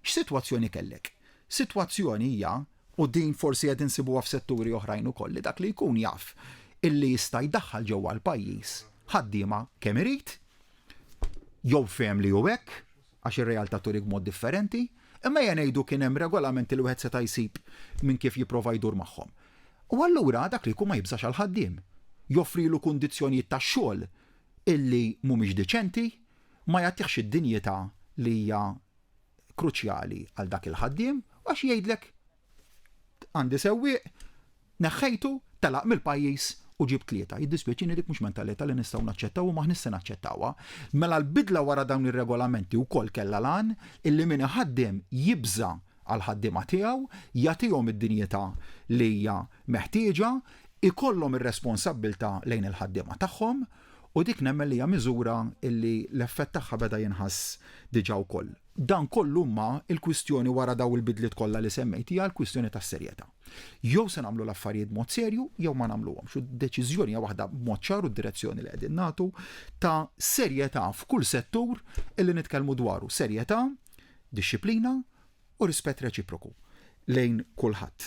X'sitwazzjoni kellek? Sitwazzjoni hija, u din forsi qed insibuha f'setturi oħrajn ukoll, li dak li jkun jaf illi jista' jdaħħal ġewwa l-pajjiż ħaddiema kemm irid, jew fehem li hu hekk, għax ir-realtà turik b'mod differenti, imma ejja ngħidu kien hemm regolamenti li wieħed seta' jsib minn kif jipprova jdur magħhom. U allura dak li jkun ma jibżax għall-ħaddiem. Joffrilu kundizzjonijiet tax-xogħol illi mhumiex diċenti, ma jagħtihx id-dinjità li hija kruċjali għal dak il-ħaddiem, għax jgħidlek għandi sewwieq, neħħejtu, telaq mill-pajjiż u ġib tlieta. Jiddispjaċini dik mhux mentalità li nistgħu naċċettaw u m'aħniex se naċċettawha. Mela l-bidla wara dawn ir-regolamenti wkoll kellha l-għan illi min iħaddem jibża' għall-ħaddiema tiegħu, jagħtihom id-dinjità li hija meħtieġa, ikollhom ir-responsabbiltà lejn il-ħaddiema tagħhom u dik nemmen li hija miżura illi l-effett tagħha beda jinħass diġà wkoll. Dan kollu imma l-kwistjoni wara dawn il-bidliet kollha li semmejt hija l-kwistjoni tas-serjetà. Jew se nagħmlu l-affarijiet b'mod serju jew ma nagħmluhomx. U d-deċiżjoni hija waħda b'mod ċar u d-direzzjoni li qegħdin nagħtu ta' serjetà f'kull settur illi nitkellmu dwaru. Serjetà, dixxiplina u rispett reċiproku lejn kulħadd.